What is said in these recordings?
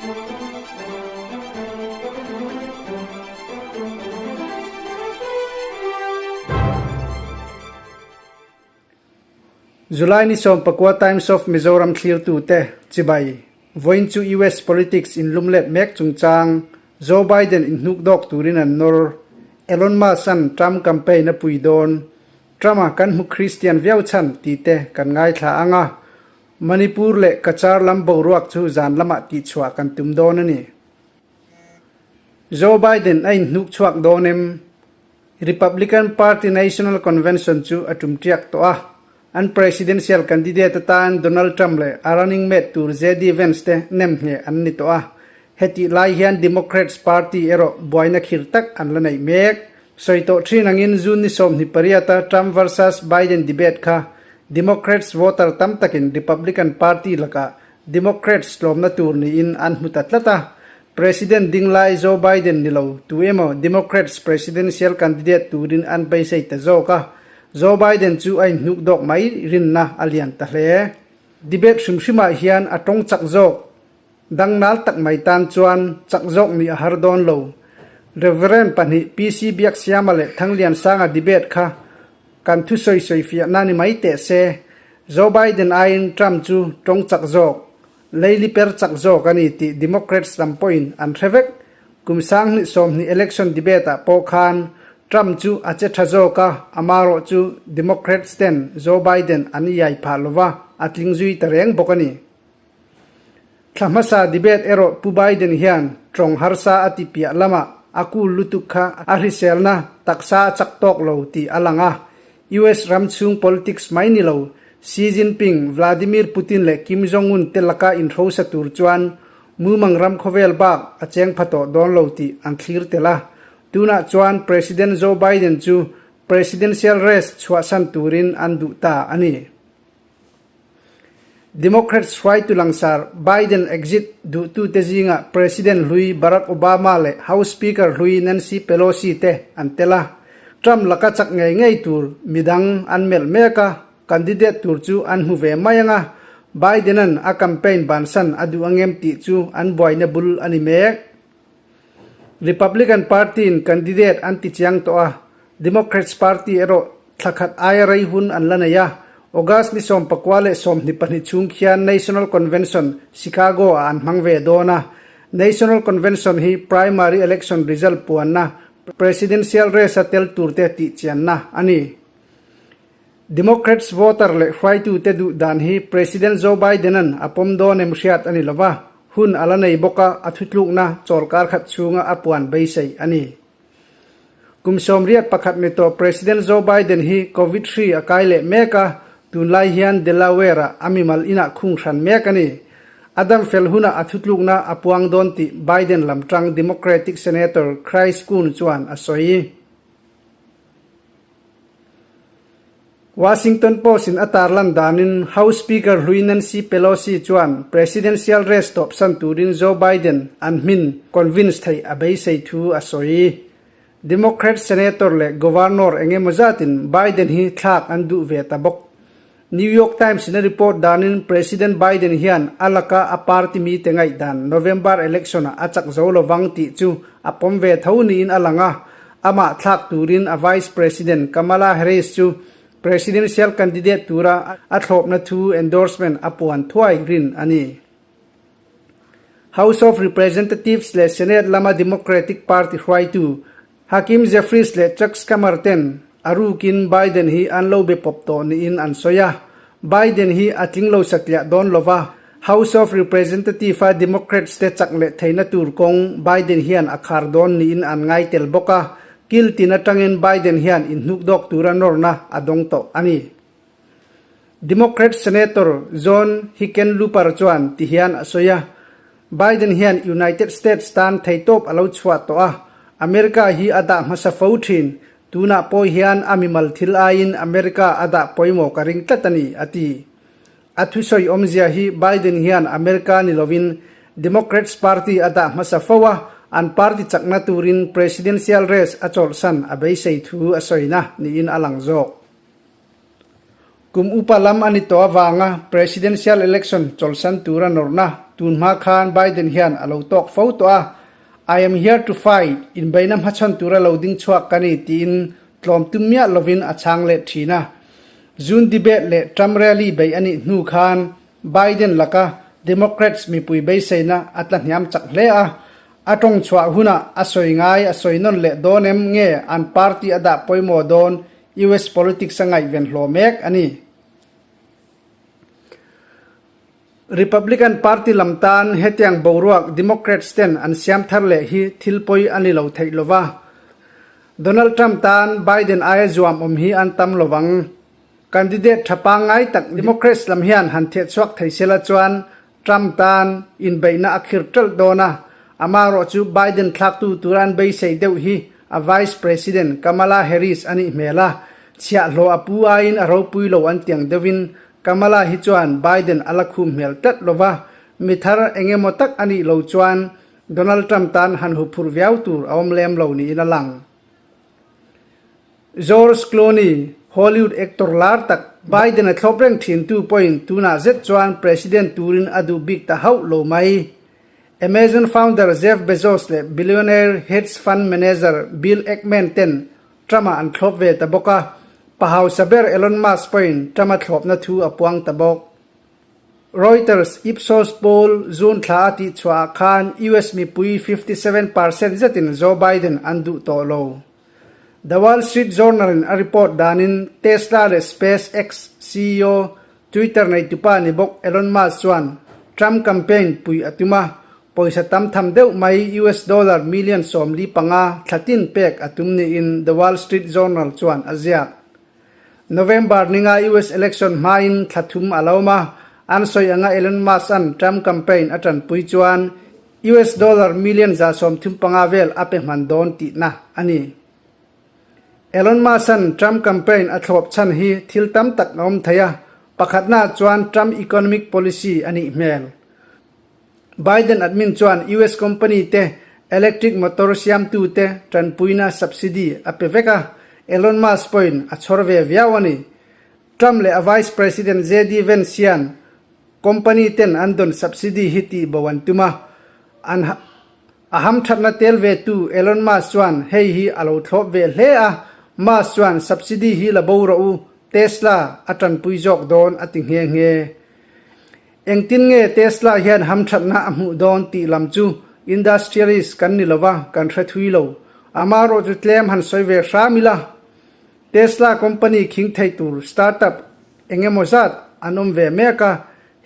July ni 19 Times of Mizoram thlirtute chibai. Vawiin chu US politics inlumlet mek chungchang Joe Biden inhnukdawk turin an nawr. Elon Musk-a'n Trump campaign a pui dawn. Trump-a kan hmu Christian viau chhan tihte kan ngaithla ang a. Manipur leh Cachar lam boruak chu zan lamah tihchhuah kan tum dawn a ni. Joe Biden a inhnuk chhuak dawn em? Republican Party National Convention chu a tum tiak tawh a. An presidential candidate atan Donald Trump leh a running mate tur JD Vance te nem hneh an ni tawh a. Hetih lai hian Democrats Party erawh buaina khir tak an la neih mek. Sawi tawh thin angin June ni 28 a Trump versus Biden debate kha Democrats voter tam takin Republican Party lakah Democrats tlawmna tur niin an hmu ta tlat a. President dinglai Joe Biden ni lo tu emaw Democrats presidential candidate turin an beisei ta zawk a. Joe Biden chu a inhnuk dawk mai rinna a lian ta hle. Debate hrim hrimah hian a tawng chak zawk. Dangnal tak mai tan chuan chak zawk nih a har dawn lo. Reverend pahnih PC Biaksiama leh Thangliansanga debate kha kan thusawi sawifiahna ni mai teh se. Joe Biden aiin Trump chu tawng chak zawk, leili per chak zawk a ni tih Democrats lam pawhin an hre vek. Kum 2020 election debate ah pawh khan Trump chu a che tha zawk a, amarawh chu Democrats ten Joe Biden an iai phah lova a tling zui ta reng bawk a ni. Thla hmasa debate erawh Pu Biden hian tawng harsa a ti piah lamah a kul lutuk kha a hriselna taksa a chak tawk lo tih a lang a. US ram chhung politics mai ni lo, Xi Jinping, Vladimir Putin leh Kim Jong-un te laka inhrosa tur chuan mumang ram khawvel bak a cheng pha tawh dawn lo tih an thlir tel a. Tunah chuan President Joe Biden chu presidential race chhuahsan turin an duh ta a ni. Democrats hruaitu langsar Biden exit duhtute zingah President hlui Barack Obama leh House Speaker hlui Nancy Pelosi te an tel a. Trump laka chak ngei ngei tur midang an melh mek a, candidate tur chu an hmu ve mai ang a, Biden-a'n a campaign bansan a duh angem tih chu an buaina bul a ni mek. Republican Party-in candidate an ti chiang tawh a, Democrats Party erawh Thla khat aia rei hun an la nei a, August ni 19 le 22 chhung khian National Convention Chicago ah an hmang ve dawn a. National Convention hi primary election result puanna, presidential race a tel turte tih chianna a ni. Democrats voter leh hruaitute duh dan hi President Joe Biden-a'n a pawm dawn em hriat a ni lo va, hun a la nei bawk a, a thutlukna chawlkar khat chhunga a puan beisei a ni. Kum 81 ni tawh President Joe Biden hi Covid hri a kai leh mek a, tunlai hian Delaware-ah a mimal inah khung hran mek a ni. A dam fel hunah a thutlukna a puang dawn tih Biden lam tang Democratic Senator Chris Coons chuan a sawi. Washington Post-in a tarlan danin House Speaker hlui Nancy Pelosi chuan presidential race tawpsan turin Joe Biden an hmin convince theih a beisei thu a sawi. Democrat Senator leh Governor eng emaw zatin Biden hi thlak an duh ve ta bawk. New York Times-in a report danin President Biden hian a laka a party mite ngaihdan November election-ah a chak zo lovang tih chu a pawm ve tho niin a lang a, amah thlak turin a Vice President Kamala Harris chu presidential candidate tura a thlawpna thu endorsement a puan thuai rin a ni. House of Representatives leh Senate lama Democratic Party hruaitu Hakeem Jeffries leh Chuck Schumer ten a rukin Biden hi an lo be pawp tawh niin an sawi a. Biden hi a tling lo satliah dawn lova, House of Representative-a Democrats te chak leh theihna tur kawng Biden hian a khar dawn niin an ngai tel bawk a, kil tin atangin Biden hian inhnukdawk tura nawrna a dawng tawh a ni. Democrat Senator John Hickenlooper chuan ti hian a sawi a, Biden hian United States tan theitawp a lo chhuah tawh a, America hi a dah hmasa fo thin, tunah pawh hian a mimal thil aiin America a dah pawimawh ka ring tlat a ni, a ti. A thusawi awmzia hi Biden hian America ni lovin Democrats party a dah hmasa fo a, an party chakna turin presidential race a chawlhsan a beisei thu a sawina niin a lang zawk. Kum upa lam a ni tawh avanga presidential election chawlhsan tura nawrhna tun hma khan Biden hian a lo tawk fo tawh a, I am here to fight, inbeihna hmachhawn tura lo ding chhuak ka ni tiin tlawm tum miah lovin a chhang leh thin a. June debate leh Trump rally beih a nih hnu khan Biden laka Democrats mipui beiseina a tla hniam chak hle a, a tawng chhuah hunah a sawi ngai a sawi nawn leh dawn em nge an party a dah pawimawh dawn US politics a ngaihven hlawh mek a ni. Republican Party lam tan hetiang boruak Democrats ten an siam thar leh hi thil pawi a ni lo theih lo va. Donald Trump tan Biden aia zuam awm hi an tam lo vang. Candidate tha pangngai tak Democrats lam hian han theh chhuak thei sela chuan Trump tan inbeihna a khir ṭalh dawn a, amaherawh chu Biden thlaktu tura an beisei deuh hi a Vice President Kamala Harris a nih hmel a, chhiahhlawh a pu aiin a ropui lo an tiang deuhin Kamala hi chuan Biden a la khum hmel tlat lo va, mi thar eng emaw tak a nih lo chuan Donald Trump tan han huphurh viau tur a awm lem lo niin a lang. George Clooney, Hollywood actor lar tak, Biden a thlawp reng thintu pawhin tunah zet chuan President turin a duh bik ta hauh lo mai. Amazon founder Jeff Bezos leh billionaire hedge fund manager Bill Ackman ten Trump-a an thlawp ve ta bawk a, pa hausa ber Elon Musk pawhin Trump-a thlawpna thu a puang ta bawk. Reuters Ipsos poll June thla a tihchhuahah khan US mipui 57% zetin Joe Biden an duh tawh lo. The Wall Street Journal-in a report danin Tesla leh SpaceX ceo, Twitter neitupa ni bawk Elon Musk chuan Trump campaign pui a tum a, pawisa tam tham deuh mai US dollar million 45 thla tin pek a tum niin The Wall Street Journal chuan a ziak. November ninga US election hmain thla thum a lo awm a, an sawi anga Elon Musk-a'n Trump campaign a tanpui chuan US dollar million 135 vel a pe hman dawn tihna a ni. Elon Musk-a'n Trump campaign a thlawp chhan hi thil tam tak a awm thei a, pakhatnaah chuan Trump economic policy a nih hmel. Biden admin chuan US company te electric motor siamtu te tanpuina subsidy a pe vek a, Elon Musk pawhin a chhawr ve viau a ni. Trump leh a Vice President JD Vance hian Company ten an dawn subsidy hi tih bo an tum a, an a hamthatna tel ve tu Elon Musk chuan hei hi a lo thlawp ve hle a, Musk chuan subsidy hi la bo rawh u, Tesla a tanpui zawk dawn a ti nghe nghe. Engtin nge Tesla hian hamthatna a hmuh dawn tih lam chu industrialist kan ni lova kan hre thui lo, amaherawh chu tlem han sawi ve hram ila. Tesla company khing thei tur startup Eng emaw zat an awm ve mek a,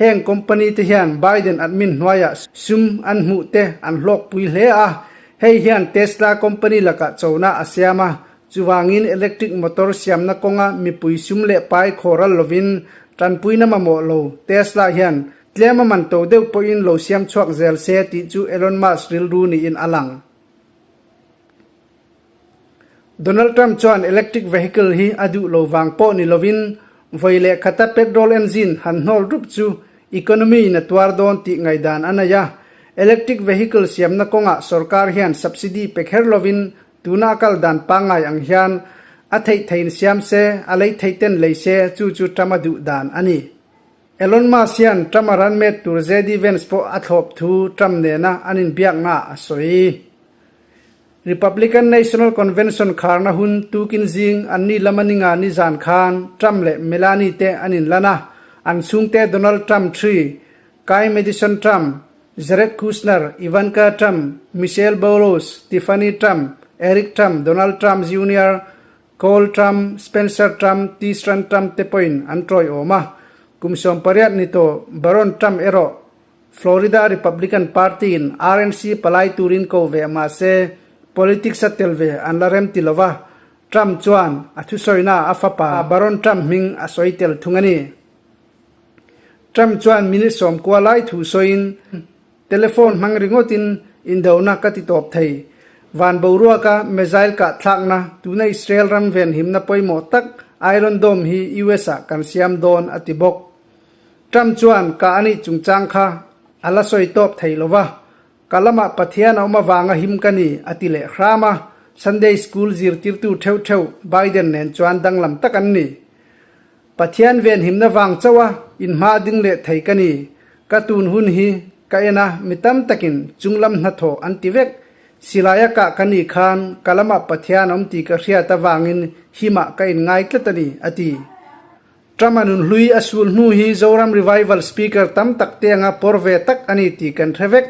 heng company te hian Biden admin hnuaiah sum an hmuh te an hlawkpui hle a, hei hian Tesla company lakah chona a siam a, chuvangin electric motor siamna kawnga mipui sum leh pai khawral lovin tanpuina mamawh lo Tesla hian tlem a man to deuh pawhin lo siam chhuak zel se tih chu Elon Musk rilru niin a lang. Donald Trump chuan electric vehicle hi a duh lo vang pawh ni lovin vawi leh khata petrol engine han hnawl rup chu economy in a tuar dawn tih ngaihdan a nei a. Electric vehicle siamna kawngah sorkar hian subsidy pe kher lovin tuna a kal dan pangngai ang hian a theih theiin siam se, a lei theih ten lei se chu chu Trump a duh dan a ni. Elon Musk hian Trump a run met tur JD Vance pawh a thlawp thu Trump nena an inbiaknaah a sawi. Republican National Convention kharna hun tukin zing an ni lama ninga nizan khan Trump leh Melanie te an inlan a, an chhungte Donald Trump ii, Kai Madison Trump, Jared Kushner, Ivanka Trump, Michelle Bowles, Tiffany Trump, Eric Trump, Donald Trump Junior, Cole Trump, Spencer Trump, Tishran Trump te pawhin an tawiawm a, kum 18 ni tawh Barron Trump erawh Florida Republican Party-in RNC palai turin ko ve mah se, politics a tel ve an la rem ti lo va, Trump chuan a thusawina a fapa Barron Trump hming a sawi tel thung a ni. Trump chuan minute 90 lai thu sawiin, Telephone hmang ringawtin indona ka ti tawp thei. Van boruaka missile kah thlakna tuna Israel ram venhimna pawimawh tak Iron Dome hi US-ah kan siam dawn a ti bawk. Trump chuan ka anih chungchang kha a la sawi tawp thei lo va, ka lamah Pathian a awm avanga him ka ni a ti leh hram a, Sunday School zirtirtu theuh theuh Biden nen chuan danglam tak an ni. Pathian venhimna vang chauh a inhma ding leh thei ka ni, ka tun hun hi Ka en a, mi tam takin chunglam hnathawh an ti vek. Silaia kah ka nih khan ka lamah Pathian a awm tih ka hriat avangin himah ka inngai tlat a ni, a ti. Trump-a nunhlui a sul hnu hi Zoram Revival Speaker tam tak te anga pawr ve tak a ni tih kan hre vek.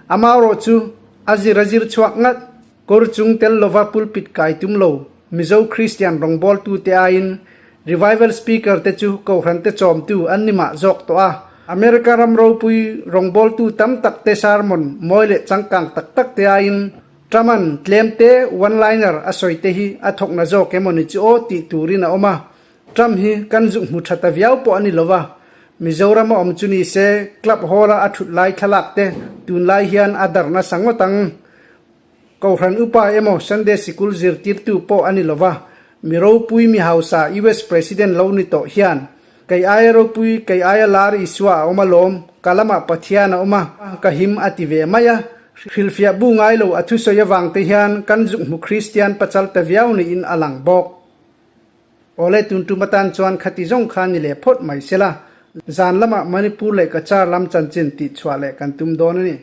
Amaherawh chu a zir a zir chhuak ngat. Kawr chung tel lova pulpit kai tum lo Mizo Kristian rawngbawltute aiin Revival Speaker te chu Kohhran te chawmtu an ni mah zawk tawh a. America ram ropui rawngbawltu tam tak te sermon mawi leh changkang tak tak te aiin Trump-a'n tlem te one-liner a sawi te hi a thawkna zawk emaw ni chu aw tih turin a awm a. Trump hi kan zuk hmu tha ta viau pawh a ni lo va, Mizoram a awm chu ni se club hall-a a thut lai thlalak te tunlai hian a dar nasa ngawt ang. Kohhran upa emaw Sunday sikul zirtirtu pawh a ni lo va, mi ropui mi hausa US President lo ni tawh hian, Kei aia ropui, kei aia lar Isua a awm alawm, ka lamah Pathian a awm a, ka him a ti ve mai a. Hrilhfiah bu ngai lo a thusawi avang te hian kan zuk hmu Kristian pachal ta viau niin a lang bawk. Awle tun tum atan chuan khati zawng kha ni leh phawt mai sela, zan lamah Manipur leh Cachar lam chanchin tihchhuah leh kan tum dawn a ni.